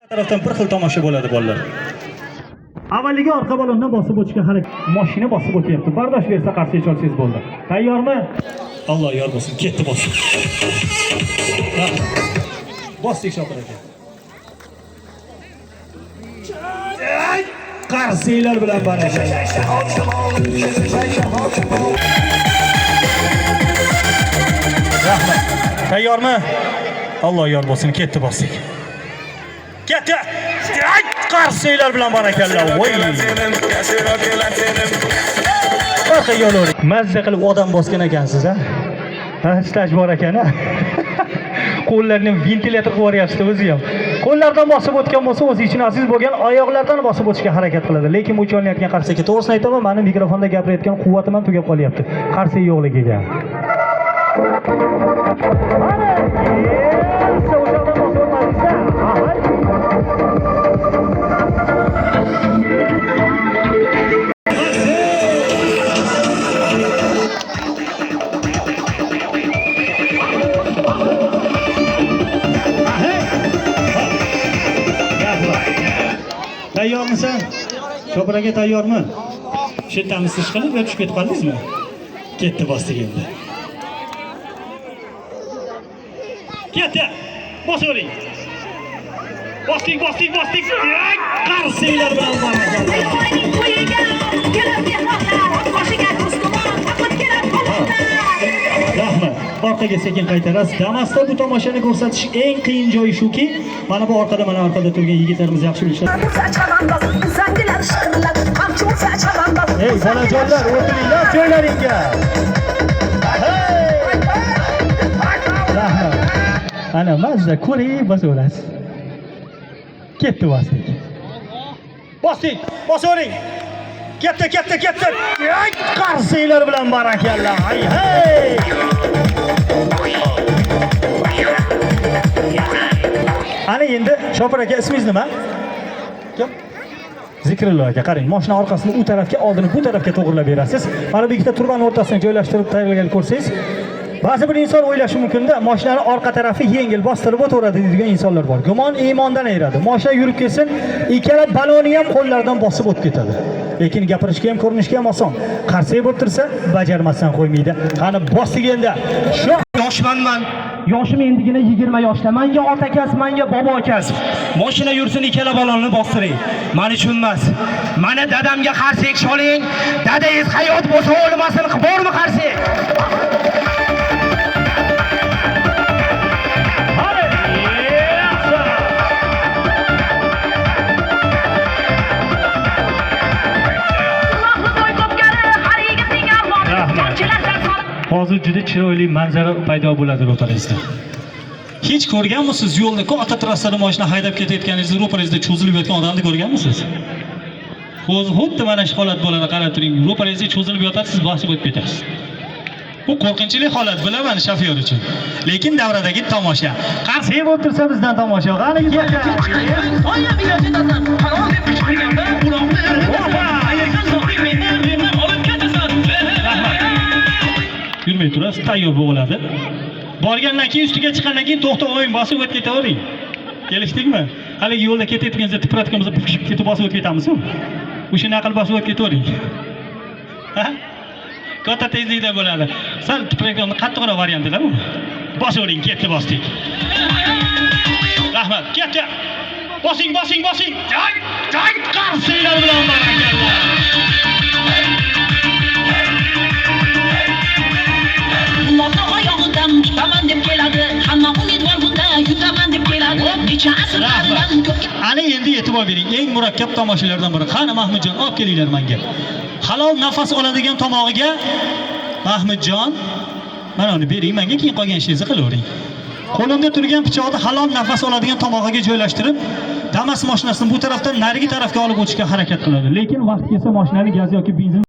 Tarafdan bir xil tomosha bo'ladi, bolalar. Avvaliga orqa balondan bosib o'tishga harakat. Mashina bosib o'tyapti. Bardosh bersa, qarshi cholsangiz bo'ldi. Tayyormi? Alloh yor bo'lsin. Ketdi, bosib. Bosdik, Shopir aka. Qarsiylar bilan baraka. Rahmat. Tayyormi? Alloh yor bo'lsin. Ketdi, bosdik. Ketdi. Ay, qarsiylar bilan barakalla. Voy. Orqaga yo'lavering. Mazza qilib odam bosgan ekansiz, a? Ha, staj bor ekan, a? Qo'llarni ventilyator qilib yuboryapsiz o'zi ham. Qo'llardan bosib o'tgan bo'lsa, o'zi uchun aziz bo'lgan oyoqlardan bosib o'tishga harakat qiladi. Lekin bu cholinayotgan qarsaki, to'g'risini aytaman, mani mikrofonda gapirayotgan quvvatim ham tugab qolyapti. Qarsak yo'qligiga. Mana, yes, o'sha bosib o'tmadingiz-da. Aha. Tayyormisan? Chopir aka, tayyormi? Shu yerdan ish qilib, tushib ketib qoldingizmi? Ketdi, bosdik endi. Ketdi. Bosavering. Bosdik, bosdik, bosdik. Qarsinglar bilan barakalla. Kelar mehmonlar, qoshiga to'sqimon, taqib kelar qo'noqlar. Rahmat. Orqaga sekin qaytarasiz. Damasda bu tomoshani ko'rsatish eng qiyin joyi shuki, mana bu orqada, mana orqada turgan yigitlarimiz yaxshi bilishadi. Ey bolajonlar, o'tiringlar joylaringga. Hey! Rahmat. Ana mazza ko'ring, bosaverasiz. Ketdi, bosdik. Bosdik, bosavering. Ketdi, ketdi, ketdi. Ay, qarsinglar bilan barakalla. Ay, hey! Ana endi Shopir aka, ismingiz nima? Kim? Zikrillo aka, qarang, mashina orqasini u tarafga, oldini bu tarafga to'g'rilab berasiz. Mana bu ikkita turbani o'rtasini joylashtirib tayyorlagan ko'rsangiz, ba'zi bir inson o'ylashi mumkinda, mashinani orqa tarafi yengil bostirib o'taveradi deydigan insonlar bor. Gumon iymondan ayiradi. Mashina yurib kelsin, ikkala baloni ham qo'llaridan bosib o'tib ketadi. Lekin gapirishga ham, ko'rinishga ham oson. Qarsak bo'lib tursa, bajarmasdan qo'ymaydi. Qani, bosdik endi. Shu Yoshmanman. Yoshim endigina 20 yoshda. Manga ota kasb, manga bobo kasb. Mashina yursin, ikkala balonni bostiring. Mani uchun emas. Mana dadamga qarsak soling. Dadangiz hayot bo'lsa o'lmasin, bormi qarsak? Hadi. Yaxshi. Ulug'li to'y ko'pkari, har yigitning armoni. Rahmat. Qamchilardan solib Hozir juda chiroyli manzara paydo bo'ladi ro'parangizda. Hech ko'rganmisiz yo'lda katta trassada mashina haydab ketayotganingizda ro'parangizda cho'zilib yotgan odamni ko'rganmisiz? O'zi xuddi mana shu holat bo'ladi, qarab turing. Ro'parangizda cho'zilib yotadi, siz bosib o'tib ketasiz. Bu qo'rqinchli holat, bilaman, shofyor uchun. Lekin davradagi tomosha. Qarsak bo'lib tursa bizdan tomosha. Qani, ketdi. Soya bir ketasan, harom deb qichqirganda quloqni Hoppa! irg'itasan. Meni meni olib ketasan. Yurmay turasiz, tayyor bo'ladi. Borgandan keyin, ustiga chiqqandan keyin to'xtab, o'yin bosib o'tib ketavering. Kelishdikmi? Haligi yo'lda ketayotganingizda tipratgan bo'lsa, puf ketib bosib o'tib ketamiz-ku. O'sha naql bosib o'tib ketavering. Ha? Katta tezlikda bo'ladi. Sal tipratgan qattiqroq variantida bu. Bosavering, ketdi, bosdik. Rahmat. Ketdi. Bosing, bosing, bosing. Jang, jang, qarsinglar bilan barakalla. Uloqni oyog'idan tutaman deb keladi. Hamma umidvor bunda yutaman deb keladi. Necha asrlardan ko'pga Ana endi e'tibor bering, eng murakkab tomoshalardan biri. Qani Mahmudjon, olib kelinglar menga. Halol nafas oladigan tomog'iga Mahmudjon, mana uni bering menga, keyin qolgan ishingizni qilavering. Qo'limda turgan pichoqni halol nafas oladigan tomog'iga joylashtirib, Damas mashinasini bu tarafdan narigi tarafga olib o'tishga harakat qiladi. Lekin vaqt kelsa mashinani gaz yoki benzin